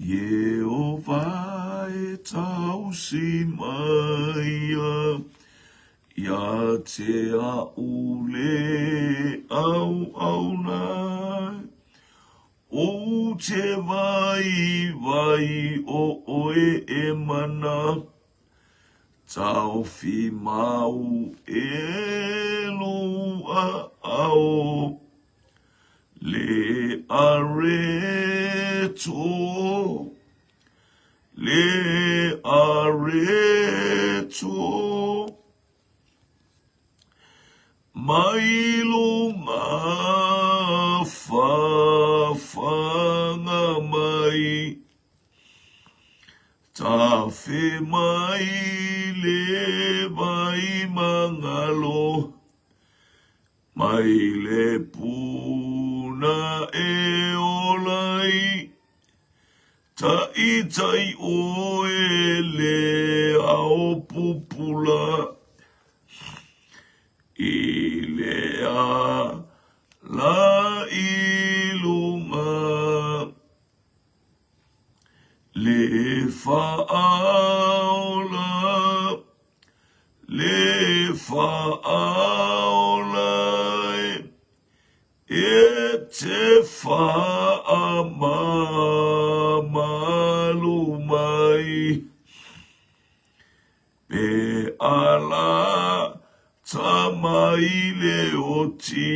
Ieova e tausi maia Ia te a'u le auauna Ou te waiwai o oe e mana Taofi mau e lou aao Le areto, le areto Mai lunga whawhanga mai Tawhe mai le vai mangalo Mai le puna e ola ai, Taʻitaʻi ʻoe le ao pupula I le ala i luga Le faaola Le faaola e te faamamalu mai Pe ala tama i le oti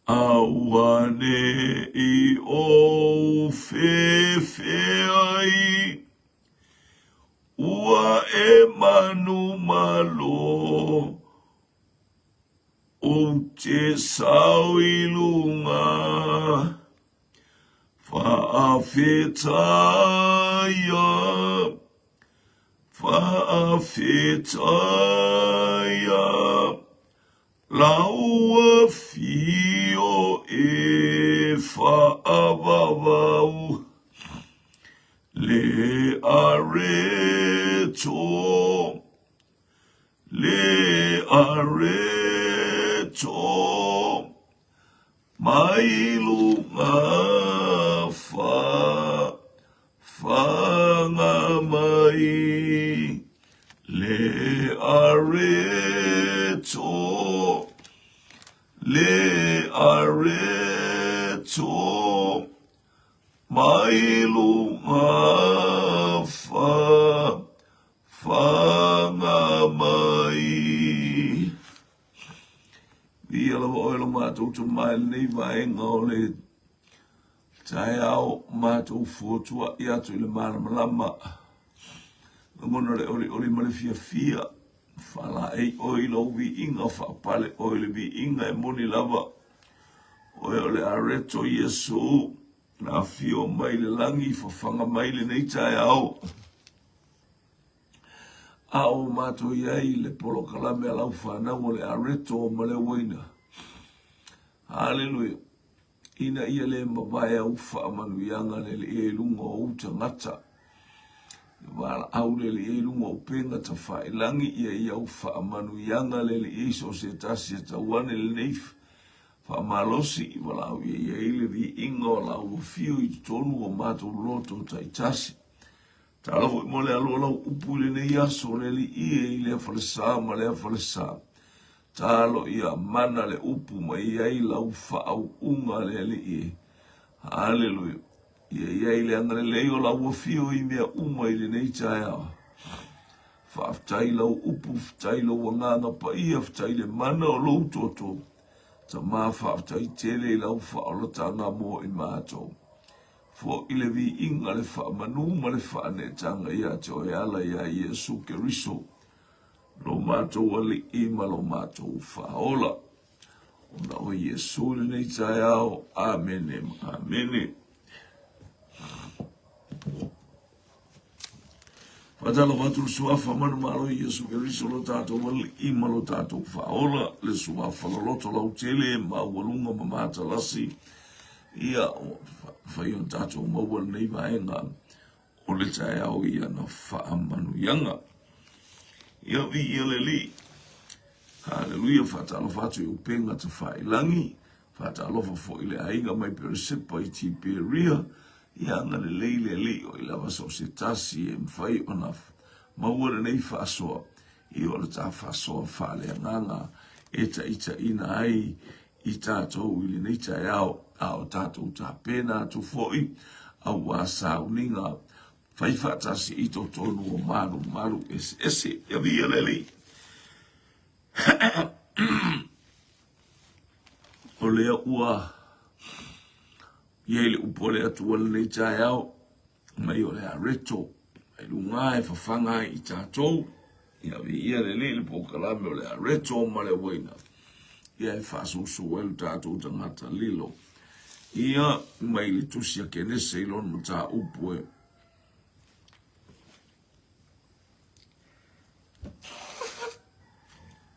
Auaneʻi ou fefe ai Ua e manumalo Ou te sao i luga Faafetaia Faafetaia Lau afio e faavavau Le areto, le areto Mai luga fa Whanga mai le areto, le areto, mai lunga wha, whanga mai. Via lava oe lo matou tama i lenei vaega o le Taeao matou fotuaʻi atu i le malamalama, lagona le olioli ma le fiafia, faalaei oe i lou viiga, faapale oe i le viiga e moni lava oe o le areto Iesu, na afio mai le lagi, fafaga mai lenei taeao. A o matou i ai i le polokalame a lau fanau o le areto ma le uaina. Haleluia. Ina ia le mavae au faamanuiaga le alii i luga o ou tagata. Ia valaau le alii i luga o upega tafailagi, ia i au faamanuiaga le alii i so o se tasi e tau ane lenei faamalosi, i valaau ia i ai le viiga o lau afio i totonu o matou loto taitasi. Tala foi mo le alu o lau upu i lenei aso, le alii e i lea falesa ma lea falesa. Talo ia mana le upu ma i ai lau faauuga le Alii e. Haleluia. Ia i ai le agalelei o lau afio i mea uma i lenei taeao. Faafetai lau upu, faafetai lou agaga paia, faafetai le mana o lou toto. Tama faafetai tele i lau faaolataga mo i matou. Foʻi le viiga, le faamanu ma le faaneetaga ia te oe ala iā Iesu Keriso. Lo matou Alii ma lo matou Faaola. Ona o Iesu i lenei taeao. Amene ma amene. Faatalofa atu le suafa manumalo i Iesu Keriso lo tatou Alii ma lo tatou Faaola, le suafa loloto lautele, maualuga ma matalasi, ia, fai o tatou maua lenei vaega o le taeao i ana faamanuiaga. Ia viia le Alii. Haleluia, faatalofa atu i upega tafailagi, faatalofa foi i le aiga mai Peresepa i Tiperia. Ia agalelei le Alii o i lava so o se tasi e mafai ona maua lenei faasoa, ia o le ta faasoa faaleagaga e taitaiina ai i tatou i lenei taeao, a o tatou tapena atu foi aua sauniga fai faatasi i totonu o malumalu eseese. Ia viia le Alii. O lea ua i ai le upu a le Atua lenei taeao, mai o le areto, mai luga e fafaga ai i tatou, ia viia le Alii le polokalame o le areto ma le uaina, ia e faasousou ai lo tatou tagata lilo. Ia mai le tusi a Kenese i lona mataupu e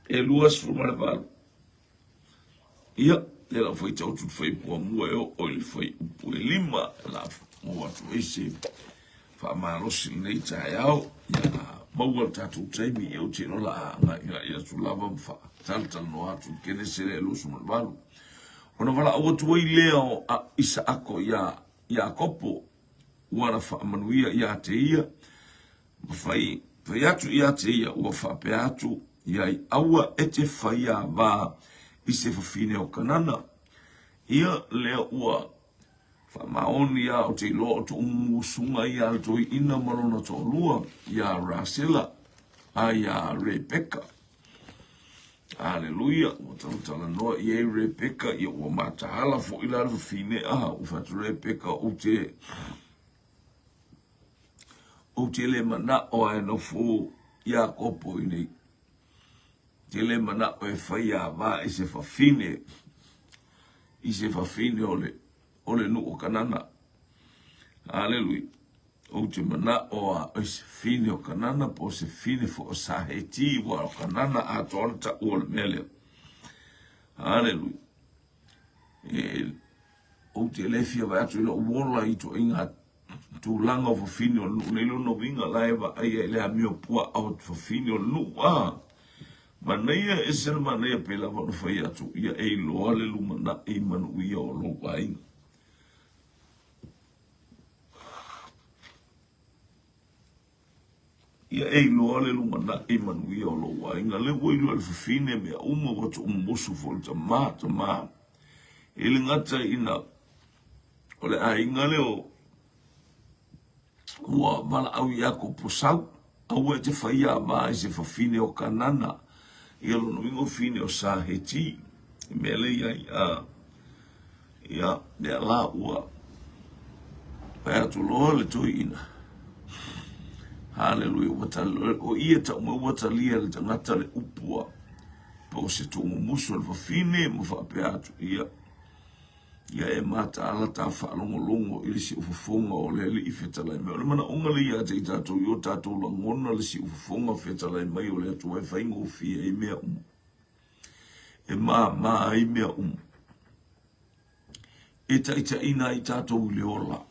e 28. Ia, lea la faitau atu le fuaiupu muamua e oo i le fuaiupu e 5, o le a maua atu ai se faamalosi i lenei taeao. Ia, a maua le tatou taimi, ia ou te iloa o le a agai atu lava ma faatalatalanoa atu i le Kenese lea e 28. Ona valaau atu ai lea o Isaako iā Iakopo, ua na faamanuia ia te ia, ma fai, fai atu ia te ia, ua faapea atu i ai, Aua e te fai ava i se fafine o Kanana. Ia, lea ua faamaoni a ou te iloa o tuumusuga ia a le toeaina ma lona toalua, ia Rasela a ia Rebeka. Aleluia, ua talatalanoa i ai Rebeka, ia ua mataala foi la le fafine, a ua fai atu Rebeka, ou te Ou te le manao e nofo Iakopo i nei. Te le manao e fai ava i se fafine, i se fafine o le, o le nuu o Kanana. Aleluia. Ou te manao a i se fine o Kanana po o se fine fo o Saheti ua o Kanana atoa ona taua o le mea lea. Aleluia. E, ou te le fia vaai atu i lou ola i ituaiga tulaga o fafine o le nuu nei lona uiga la e vaai ai le amio puaa o fafine o le nuu a manaia ese le manaia pei lava ona fai atu ia e iloa le lumanai manuia o lou aiga. Ia e iloa le lumanai manuia o lou aiga lea ua iloa e le fafine mea uma ua tuumumusu foi le tama tama e le gata ina o le aiga lea o ua valaau ia Koposau aua e te faia ava i se fafine o Kanana ia lona uiga o fine o Saheti i mea lea i ai a Ia, lea la ua fai atu loa le toeaina. Haleluia, ua tali, o ia tau mai ua talia le tagata le upu a po o se tuumumusu o le fafine ma faapea atu, ia, ia e mataala ta faalogologo i le siufofoga o le Alii fetalai mai. O le manaoga lea ia te i tatou i o tatou lagona le siufofoga fetalai mai o le Atua e faigofie ai mea uma. E māmā ai mea uma. E taitaiina ai tatou i le ola.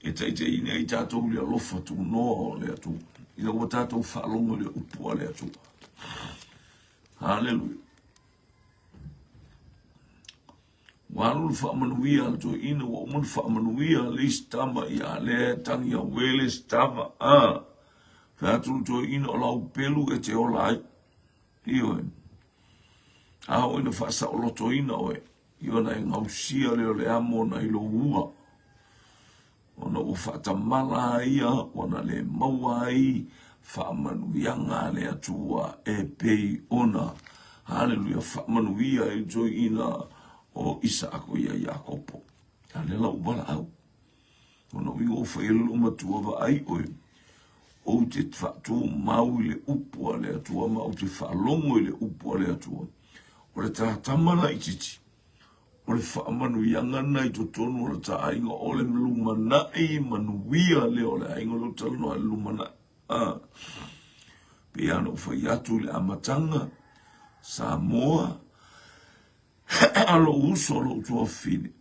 E taitaiina ai tatou i le alofa tunoa o le Atua. Ina ua tatou faalogo i le upu a le Atua. Haleluia. Ua alu le faamanuia a le toeaina, ua uma le faamanuia le isi tama ia lea e tagi auē le isi tama. A, fai atu le toeaina o lau pelu e te ola ai. Ioe. A oo ina faasaolotoina oe, i ona e gausia lea o le amo ona i lou ua, ona ua faatamala ai ia, ua na le maua ai faamanuiaga a le Atua e pei ona, haleluia, faamanuia ai le toeaina o Isaako ia Iakopo. A lea la ua valaau. Ona uiga ua fai ai le loomatua vaai oe, ou te faatumau i le upu a le Atua ma ou te faalogo i le upu a le Atua. O le ta tama laitiiti, o le faamanuiaga lena i totonu o le ta aiga, o le lumanai manuia lea o le aiga, o lea ou te talanoa i le lumanai. Ah, pei lava ona ou fai atu i le amataga, Samoa, lou uso, lou tuafafine,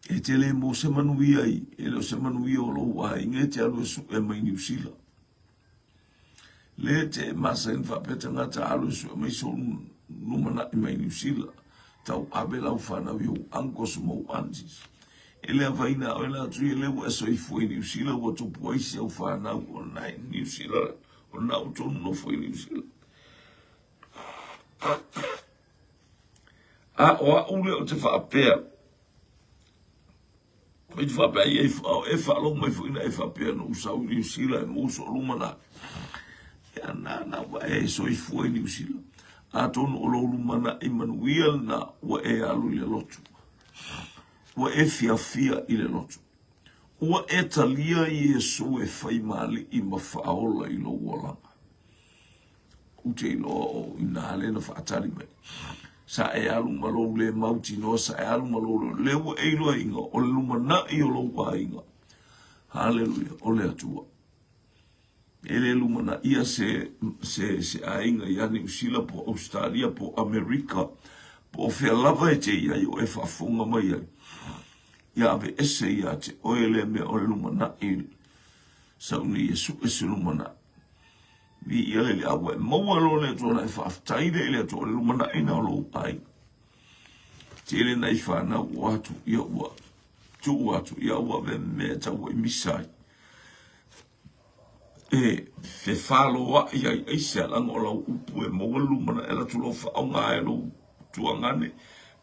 E te le mo se manuia i, e le o se manuia o lou aiga e te alu e sue mai Niu Sila. Le te masani faapea tagata alu e sue mai sou lumanai mai Niu Sila. Tau ave lau fanau i ou uncles ma ou aunties. E le afaina oe la atu ia lea ua e soifua i Niu Sila ua tupu ai si au fanau o lena i Niu Sila o lena ua tonu nofo i Niu Sila. A o a'u lea ou te faapea, ou te faapea ai e, e faalogo mai foi na e faapea na ou sau i Niu Sila e maua so'u lumanai. Ia na na ua e soifua i Niu Sila. Atonu o lou lumanai manuia lena ua e alu i le lotu. Ua e fiafia i le lotu. Ua e talia Iesu e fai ma Alii ma Faaola i lou olaga. Ou te iloa o i nā lea na faatali mai. Sa e alu ma lou le mautinoa, sa e alu ma lou le, lea ua e iloaina o le lumanai o lou aiga. Haleluia, o le Atua. E le lumanaia se, se, se aiga ia Niu Sila po o Ausetalia po o Amerika po o fea lava e te i ai o e faafofoga mai ai. Ia aveese ia te oe lea mea o le lumanai sauni e sue se lumanai. Viia le Alii, a ua e maua loa le Atua ona e faafetai lea i le Atua o le lumanai na o lou aiga. Tele nai fanau ua atu, ia ua tuu atu, ia ua avea mea e tau ai misa ai. E fefaloai ai aisea leaga o lau upu e maua le lumanai e alu atu loa faaaoga e lou tuagane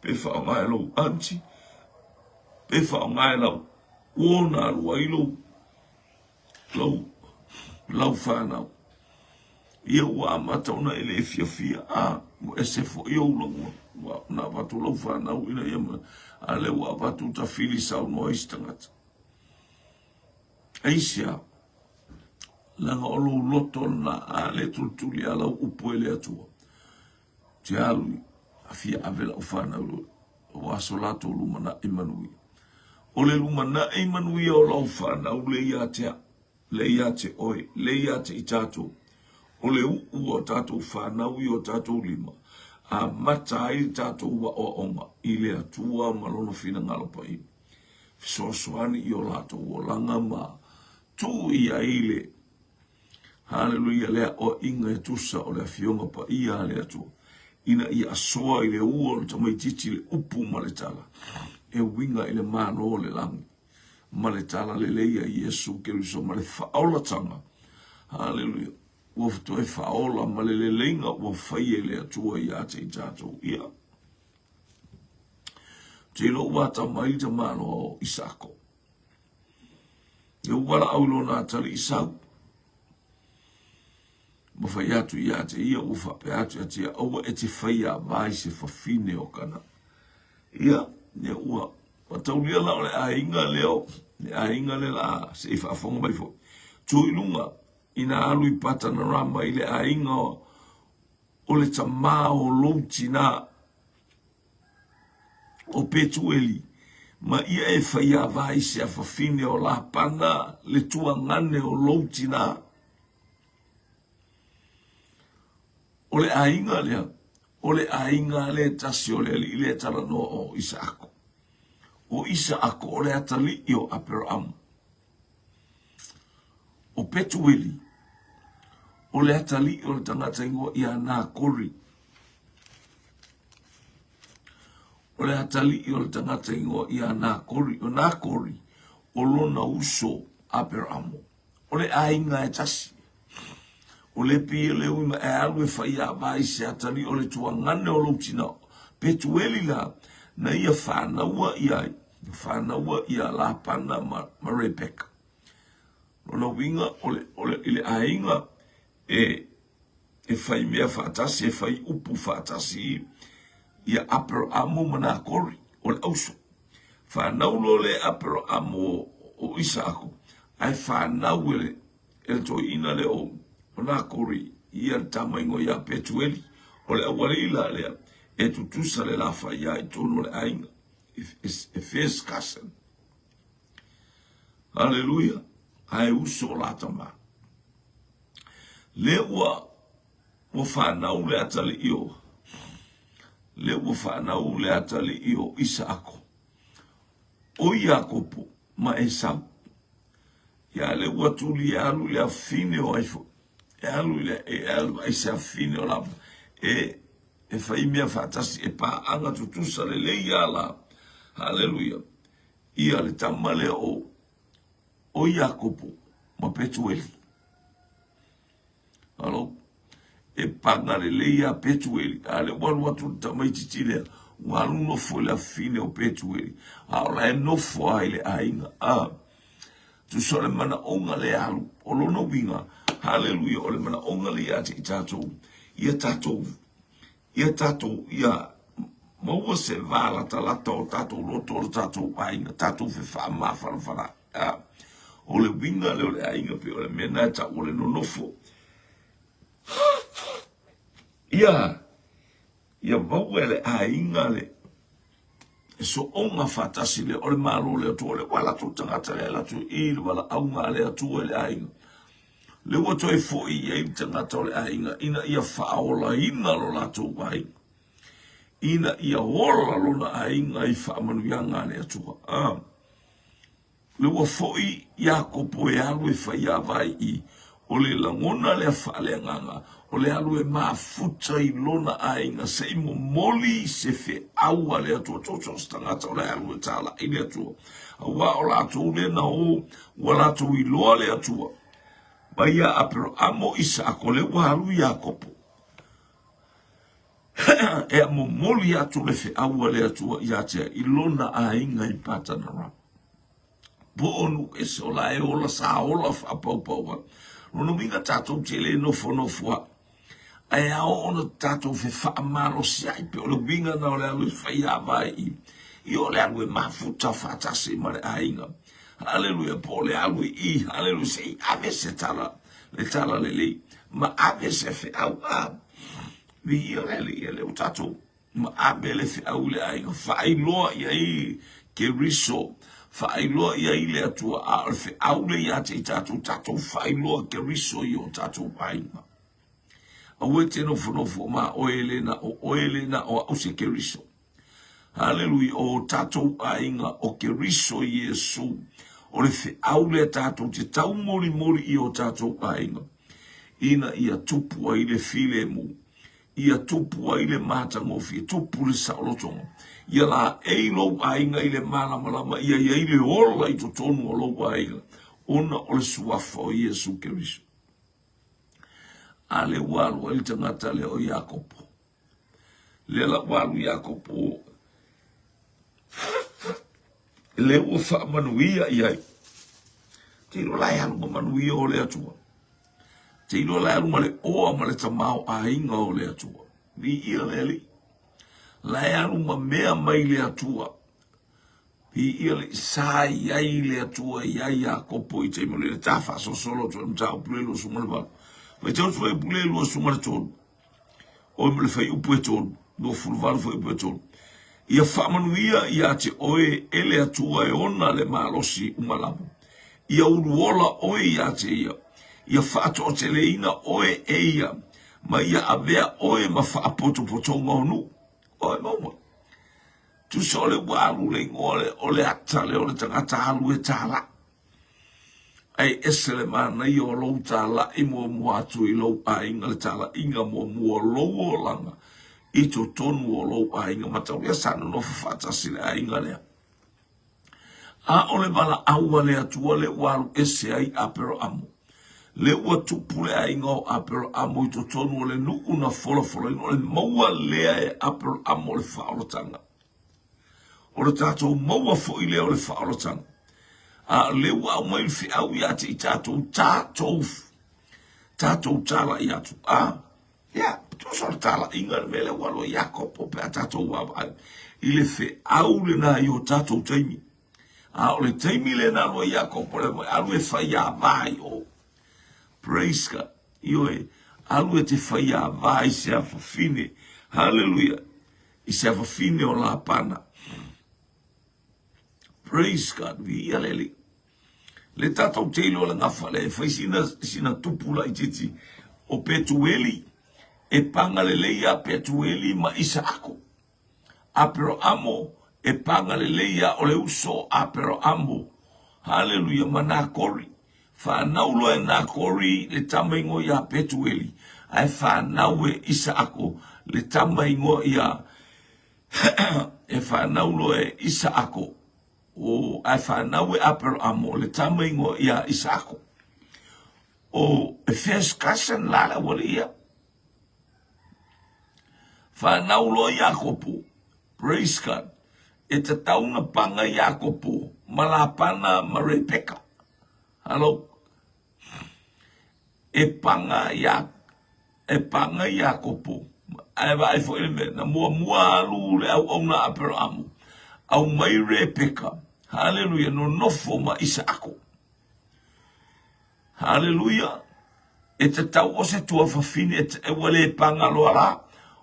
pe faaaoga e lou aunty pe faaaoga e lau uo na alu ai lou lou, lau fanau. Ia ua amata ona e le fiafia, a, ua ese foi ou lagona. Ua na avatu lau fanau ina ia ma, a lea ua avatu ta fili saunoa ai se tagata. Aisea, leaga o lou loto lena, a le tulituli a lau upu e le Atua. Te alu a fia ave lau fanau ua aso latou lumanai manuia. O le lumanai manuia o lau fanau le ia te au, le ia te oe, le ia te i tatou. O le uu o tatou fanau i o tatou lima, amata ai le tatou aoaoga i le Atua ma Lona finagalo paia. Fesoasoani i o latou olaga ma tuu i ai le Haleluia, le aoaiga e tusa o le Afioga Paia a le Atua, ina ia asoa i le ua o le tamaitiiti le upu ma le tala e uiga i le Malo o le lagi, ma le tala lelei a Iesu Keriso ma le faaolatanga. Haleluia, ua toe faaola ma le leleiga ua faia e le Atua ia te i tatou. Ia, te iloa ua atamai le tamaloa o Isako. Ia ua valaau i lona atalii sau. Ma fai atu ia te ia, ua faapea atu ia te ia, aua e te faia va i se fafine o Kana. Ia, ia ua, ua taulia la o le aiga lea, le aiga lea la se i faafofoga mai foi. Tu i luga, ina alu i Patanarama i le aiga o le tamā o lou tinā. o Petueli, ma ia e faiava i se afafine o Lapana, le tuagane o lou tinā. O le aiga lea, o le aiga lea e tasi o le alii lea e talanoa o Isaako. O Isaako o le atalii o Aperaamu. O Petueli, o le atalii o le tagata ingoa ia Nakori. O le atalii o le tagata ingoa ia Nakori. O Nakori, o lona uso Aperamo. O le aiga e tasi. O le pia le uima e alu e fai a vai se atalii o le tuagane o lou tina. Petueli la, na ia whānaua ia ai. Whānaua ia Lapana ma, ma Rebeka. Lona uiga o le, o le, i le aiga e, e fai mea faatasi, e fai upu faatasi ia Aperaamo ma Nakori, o le auso. Whānau loa le Aperaamo o, o Isaako, ae whānau e le, e le toeaina lea o, o Nakori, ia le tama ingoa ia Petueli, o le aualii la lea, e tutusa le la whaia i tonu o le aiga. E, e first cousin. Haleluia! Ae uso la tama. Le ua ua whanau le atalii o le ua whanau le atalii o Isaako. O Iakopo ma Esau. Ia le ua tuli e alu i le afine o ai foi. E alu i le e alu ai se afine o lava. E e whai mea whaatasi e pāanga tutusa lelei ia la. Haleluia. Ia le tama lea o o Iakopo ma Petueli. Alo, e paga lelei ia Petueli, a lea ua alu atu le tamaitiiti lea, ua alu nofo i le afafine o Petueli, a o la e nofo lava i le aiga. A, tusa o le manaoga lea alu, o lona uiga, haleluia, o le manaoga lea ia te i tatou, ia tatou Ia tatou, ia maua se va latalata o tatou loto o le tatou aiga, tatou fefaamafanafana. A, o le uiga lea o le aiga pei o le mea lena e tau o le nonofo. Ia, ia maua e le aiga le sooga faatasi lea o le Malo o le Atua, lea ua latou tagata lea latou i le valaauga a le Atua i le aiga. Lea ua toe foi i ai le tagata o le aiga ina ia faaolaina lo latou aiga, ina ia ola lona aiga i faamanuiaga a le Atua. Ah. Lea ua foi Iakopo e alu e fai ava i o le lagona lea faaleagaga, o le alu e mafuta i lona aiga se i momoli se feau a le Atua. Toso se tagata o le alu e talai le Atua, aua o latou lea na o, ua latou iloa le Atua. Mai ia Aperoamo, Isaako, lea ua alu Iakopo e momoli atu le feau a le Atua ia te i lona aiga i Patanarama. Po o nuu ese o la e ola sa ola faapaupau ai. Lona uiga tatou te le nofonofo ai. Ae ao ona tatou fefaamalosi ai pe o le uiga na o le alu e fai ava i i o le alu e mafuta faatasi ma le aiga. Haleluia, po o le alu i i, haleluia, se i ave se tala, le tala lelei, ma ave se feau a. Viia le Alii, lea ua tatou ma ave le feau i le aiga, faailoa i ai Keriso, faailoa i ai le Atua, a o le feau lea ia te i tatou, tatou faailoa Keriso i o tatou aiga. Aua e te nofonofo ma oe le na o oe le na o au se Keriso. Haleluia, o tatou aiga o Keriso Iesu, o le feau lea tatou te taumolimoli i o tatou aiga, ina ia tupu ai le filemu, ia tupu ai le matagofie, tupu le saolotoga. Ia laei lou aiga i le malamalama, ia i ai le ola i totonu o lou aiga, ona o le suafa o Iesu Keriso. A lea ua alu ai le tagata lea o Iakopo. Lea la ua alu Iakopo, lea ua faamanuia i ai. Te iloa la e alu ma manuia o le Atua. Te iloa la e alu ma le oa ma le tamaoaiga o le Atua. Viia le Alii. La e alu ma mea mai le Atua. Viia le sa i ai le Atua i ai Iakopo i taimi o le ta faasolosolo atu ai le mataupu le 28. Faitau atu fuaiupu le 23. Oe ma le fuaiupu e 3, 28 fuaiupu e 3. Ia faamanuia ia te oe e le Atua e ona le malosi uma lava. Ia uluola oe ia te ia. Ia faatoateleina oe e ia, ma ia avea oe ma faapotopotoga o nuu. Oe maua. Tusa o le ua alu le igoa le, o le ata lea o le tagata alu e tālai. Ae ese le manaia o lou talai muamua atu i lou aiga, le talaiga muamua o lou olaga i totonu o lou aiga. Mataulia sa nonofo faatasi le aiga lea. A o le valaau a le Atua lea ua alu ese ai Aperoamo, lea ua tupu le aiga o Aperoamo i totonu o le nuu na folafolaina, o le maua lea e Aperoamo o le faaolataga. O le tatou maua foi lea o le faaolataga. A o lea ua aumai le feau ia te i tatou, tatou, tatou talai atu. A, ia, tusa o le talaiga le mea lea ua alu ai Iakopo pe a tatou vaavaai i le feau lena i o tatou taimi. A o le taimi lena alu ai Iakopo le mai, alu e fai ava i o. Praise God. Ioe, alu e te fai ava i se afafine. Hallelujah. I se afafine o Lapana. Praise God, viia le Alii. Le tatou te iloa le gafa lea e fai sina, sina tupu laitiiti o Petueli, e paga lelei ia Petueli ma Isaako. Aperoamo e paga lelei ia o le uso o Aperoamo. Haleluia, ma Nakori. Fanau loa e Nakori le tama ingoa ia Petueli, ae fanau e Isaako le tama ingoa ia e fanau loa e Isaako. O ae fanau e Aperamo le tama ingoa ia Isaako. O e first cousin la le aualii ia. Fanau loa Iakopo, praise God, e tatau na paga Iakopo ma Lapana ma Rebeka. Hello. E paga ia e paga Iakopo. Ae vaai foi le mea, na muamua alu le auauna a Aperamo, aumai Rebeka, haleluia, nonofo ma Isaako. Haleluia! E tatau o se tuafafine e ua le paga loa la,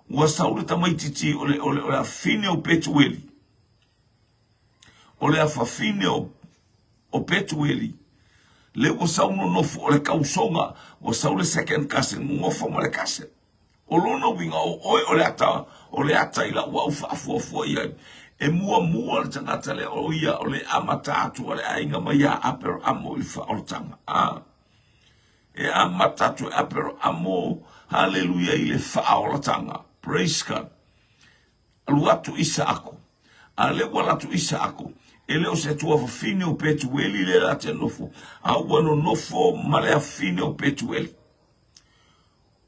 ua sau le tamaititi o le, o le, o le afine o Petueli. O le afafine o, o Petueli, le ua sau nonofo o le kausoga, ua sau le second cousin, nonofo ma le cousin. O lona uiga o oe o le ata, o le ata i lau au faafuafua i ai. E muamua le tagata lea o ia o le amata atu a le aiga mai ia Aperamo i le faaolataga. A. E amata atu e Aperamo, haleluia, i le faaolataga. Praise God. Alu atu Isaako. A lea ua alu atu Isaako, e le o se tuafafine o Petueli lea la te nofo, a ua nonofo ma le afine o Petueli.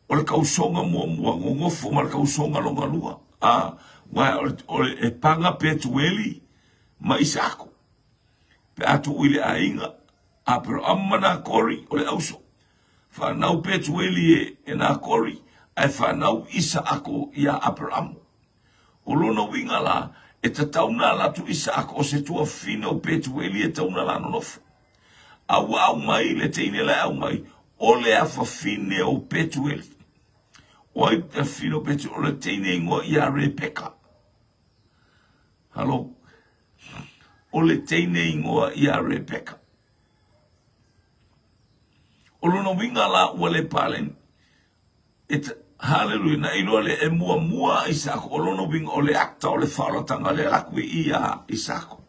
O le kausoga muamua, gogofo ma le kausoga lona lua. A, uae o le, o le, e paga Petueli ma Isaako. Pe a tuu i le aiga, Aperahama ma Nakori o le auso. Fanau Petueli e, e Nakori, ae fanau Isaako iā Aperahama. O lona uiga la, e tatau na ala atu Isaako o se tuafafine o Petueli e tau na la nonofo. A ua aumai le teine la e aumai, o le afafine o Petueli. O ai le afafine o Petueli? O le teine ingoa ia Rebeka. Halo. O le teine ingoa ia Rebeka. O lona uiga la ua le paleni. E ta, haleluia, na iloa lea e muamua a Isaako, o lona uiga o le ata o le faaolataga lea laku i i a Isaako.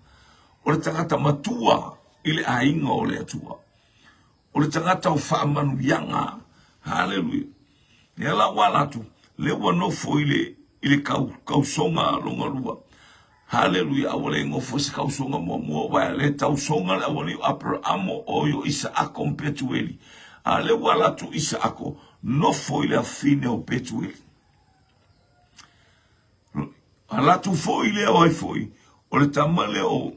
O le tagata matua i le aiga o le Atua. O le tagata o faamanuiaga. Haleluia. Lea la ua ala atu, lea ua nofo i le, i le kau, kausoga lona lua. Haleluia, a ua le nofo i se kausoga muamua, uaea le tausoga le aualii o Aperamo, oi o Isaako ma Petueli. A lea ua ala atu Isaako, nofo i le afine o Petueli. Ala atu foi lea o ai foi, o le tama lea o,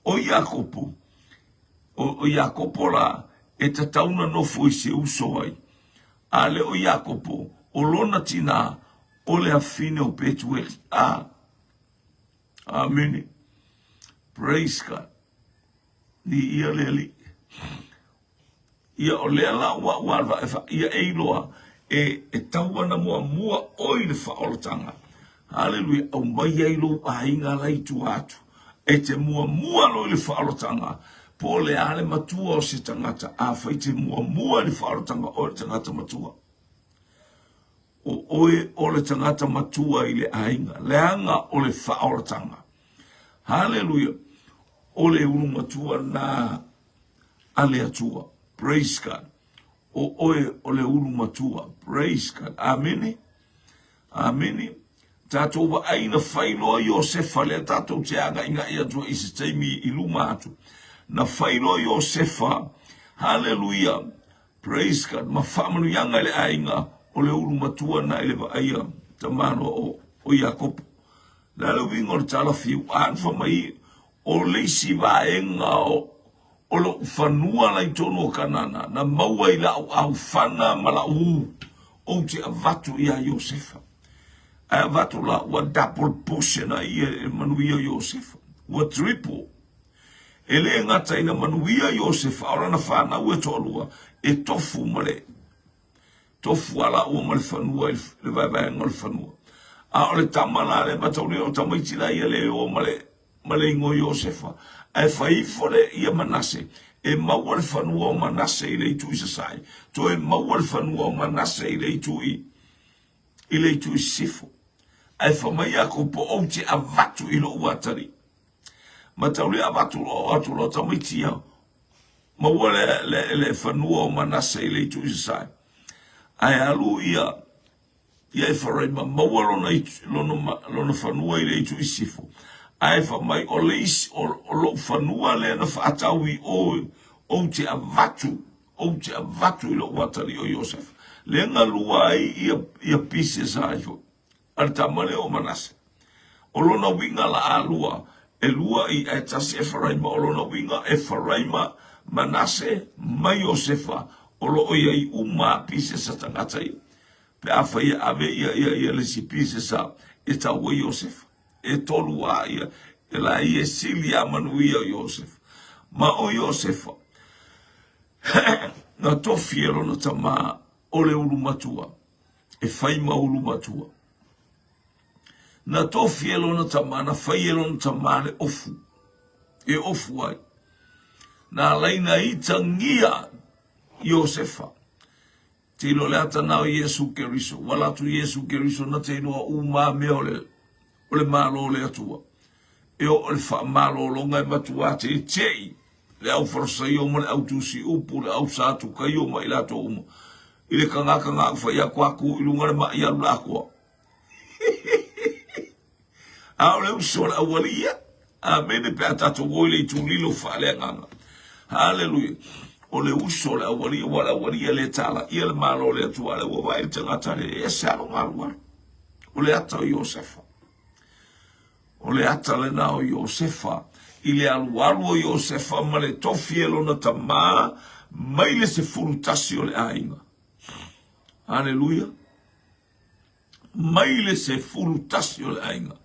o Iakopo, o, o Iakopo la, e tatau na nofo i se uso ai. A lea o Iakopo, o lona tinā, o le afine o Petueli. A, Amene. Praise God. Ni ia le Alii. Ia o lea la ua ua alfa e fa ia e iloa e e tau ana muamua oi le faaolataga. Haleluia, aumai ai lou aiga la i tua atu. E te muamua loa i le faaolataga, po o le a le matua o se tagata, afai te muamua i le faaolataga, oe le tagata matua. O oe o le tagata matua i le aiga, leaga o le faaolataga. Haleluia! O le ulu matua na a le Atua. Praise God. O oe o le ulu matua. Praise God. Amene. Amene. Tatou vaai na fai loa Iosefa lea tatou te agaigai atu i se taimi i luma atu. Na fai loa Iosefa. Haleluia. Praise God. Ma faamanuiaga i le aiga o le ulu matua na i le vaaia tamaloa o, o Iakopo. Le a le uiga o le tala fiu, a na fai mai o le isi vaega o, o loʻu fanua la i tonu o Kanana, na maua i la'u aufana ma la'u ū, ou te avatu iā Iosefa. Ae avatu la, ua double portion ai ia e manuia Iosefa. Ua triple. E le gata ina manuia Iosefa, a o lana fanau e toalua, e tofu ma le tofu a laua ma le fanua i le vaevaega o le fanua. A o le tama la le mataulia o tamaiti la ia le o ma le ma le igoa Iosefa, ae fai ifo le ia Manase, e maua le fanua o Manase i le itu i sasae, toe maua le fanua o Manase i le itu i i le itu i sisifo. Ae fai mai Iakopo, ou te avatu i lou atalii. Mataulia avatu loa atu loa tamaiti ia, maua le, le, le fanua o Manase i le itu i sasae. Ae alu ia ia Efaraima, maua lona, lona, lona fanua i le itu i sisifo. Ae fai mai, O le isi, o, o lou fanua lea na faatau i o, ou te avatu, ou te avatu i lou atalii o Iosefa. Lea na lua ai ia, ia pieces ai foi, a le tama lea o Manase. O lona uiga la a lua, e lua i ae tasi Eferaima, o lona uiga Eferaima, Manase ma Iosefa, o lo o i ai uma a pieces a tagata ia. Pe afai e ave ia, ia, ia le isi pieces a, e tau ai Iosefa. E tolu a ia, e la ia e sili a manuia o Iosefa. Ma o Iosefa, na tofi e lona tama o le ulu matua, e fai ma ulu matua. Na tofi e lona tama, na fai e lona tama le ofu, e ofu ai. Na alaina itagia Iosefa. Te iloa le ata na o Iesu Keriso. Ua alu atu Iesu Keriso na te iloa uma mea o le, o le Malo o le Atua. E oo i le faamalologa e matua teitei le au Farisaio ma le au tusi upu, le au Satukaio ma i latou uma. I le tagata na au fai atu aku i luga le mai alu le atoa. A o le uso a le aualii ia. Amene pe a tatou o i le itu lilo faaleagaga. Haleluia. O le uso a le aualii, aua le aualii e le talaia le Malo o le Atua, a lea ua vaai le tagata lea, e ese lava lona alualu. O le ata o Iosefa. O le ata lena o Iosefa. I le alualu o Iosefa ma le tofi e lona tamā mai le 11 o le aiga. Haleluia. Mai le 11 o le aiga.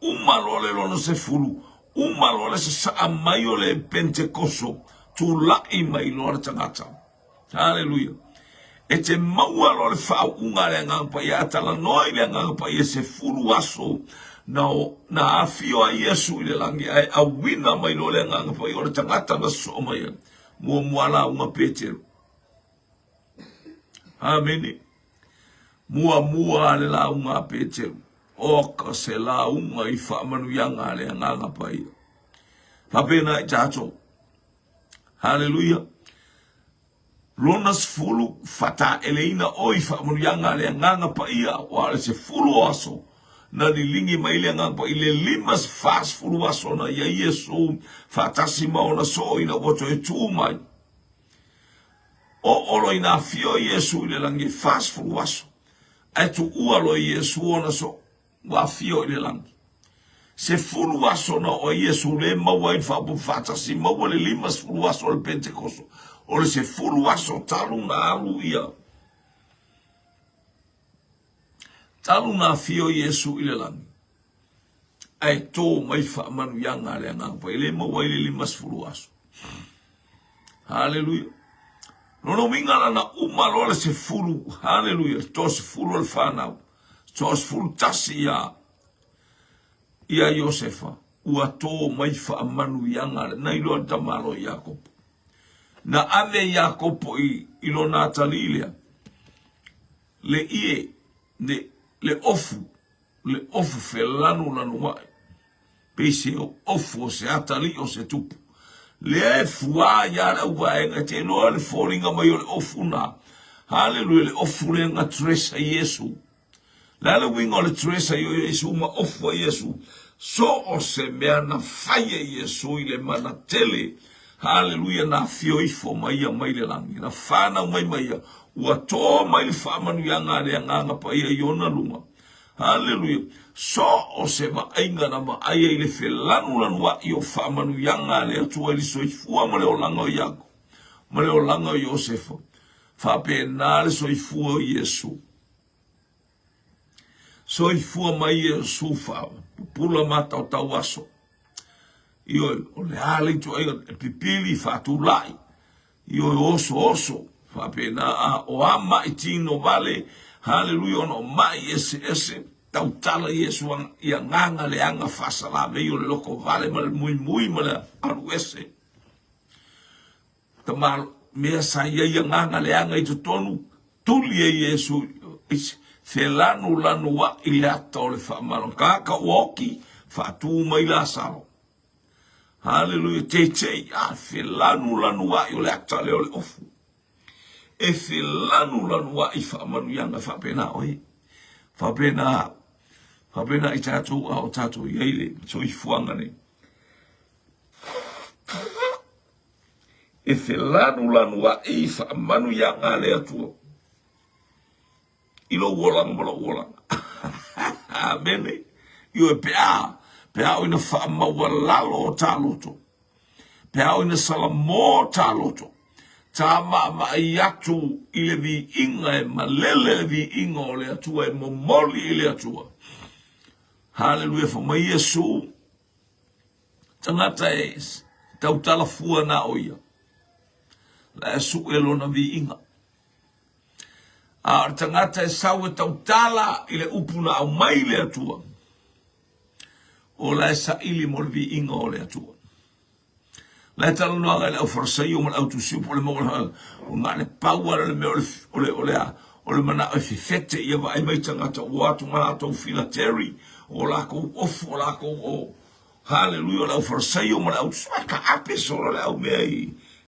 Uma loa le lona sefulu, uma loa le sasaa mai o le Pentekoso, tulai mai loa le tagata. Haleluia. E te maua loa le faauuga a le Agaga Paia, a talanoa i le Agaga Paia, 10 aso na, na afio ai Iesu i le lagi, ae auina mai loa le Agaga Paia o le tagata na sosoo mai ai. Muamua lauga Petero. Amene. Muamua le lauga a Peteru. Oka se lauga i faamanuiaga a le Agaga Paia. Faapena i tatou. Haleluia. Lona 10, faataeleina oe i faamanuiaga a le Agaga Paia, aua o le 10 o aso na liligi mai le Agaga Paia, i le 50 aso na i ai Iesu faatasi ma ona soo ina ua toe tu mai. Oo loa ina afio Iesu i le lagi e 40 aso, ae tuua loa Iesu ona soo, ua afio i le lagi. 10 aso na oo ai Iesu le maua ai le faaopoopo faatasi, maua le 50 aso o le Pentekoso. O le 10 aso talu na alu ia, talu na afio Iesu i le lagi, ae tō mai faamanuiaga a le Agaga Paia, le maua ai le 50 aso. Haleluia. Lona uiga la na uma loa le 10, haleluia, le 30 o le fanau, 31 ia ia Iosefa, ua tō mai faamanuiaga na iloa le tamaloa Iakopo. Na ave Iakopo i, i lona atalii lea, le ie, le, le ofu, le ofu felanulanuai, pei se ofu o se atalii o se tupu. Lea e fuā ia le auvaega, e te iloa le foliga mai o le ofu na. Haleluia, le ofu lea na dress ai Iesu. Le a le uiga o le dress ai o Iesu ma ofu ai Iesu? So o se mea na fai e Iesu i le mana tele. Haleluia, na afio ifo mai ia mai le lagi, na whanau mai mai ia. Ua tō mai le faamanuiaga a le Agaga Paia i ona luga. Haleluia! So o se vaaiga na vaai ai le felanulanua'i o faamanuiaga a le Atua i le soifua ma le olaga o Iakopo ma le olaga o Iosefa, faapena le soifua o Iesu. Soifua mai Iesu faapupula mataotau aso. Ioe, o le a le ituaiga e pipili faatulai Ioe, oso, oso, faapena a o a maʻi tino vale, haleluia, ona o maʻi eseese, tautala Iesu i agaga leaga faasalavei o le loko vale ma le muimui ma le alu ese. Tama, mea sa i ai agaga leaga i totonu, tuli e Iesu felanulanuaʻi le ata o le faamalo. Kaka ua oki, faatu mai Lasalo. Haleluia, teitei, a felanulanuaʻi o le ata lea o le ofu. E felanulanuaʻi faamanuiaga faapena oe. Faapena au. Faapena i tatou a o tatou i ai le soifuaga nei. E felanulanuaʻi i faamanuiaga a le Atua i lou olaga ma lou olaga. Amene. Ioe, pe a, pe a o ina faamaualalo o ta loto, pe a o ina salamo ta loto, ta maamaai atu i le viiga e malele le viiga o le Atua e momoli i le Atua. Haleluia, fa mai Iesu, tagata e tautala fua na o ia, la e suʻe lona viiga. A o le tagata e sau e tautala i le upu na aumai le Atua, o la e saili mo le viiga o le Atua. La e talanoaga i le au Farisaio ma le au Tusiu po o le mau o na le pau ala le mea o le o le o le a o le manao e fefete ia vaai mai tagata ua atu ma latou filateri o lakou ofu o lakou o haleluia o le au Farisaio ma le au Tusiu ka ape solo le au mea i.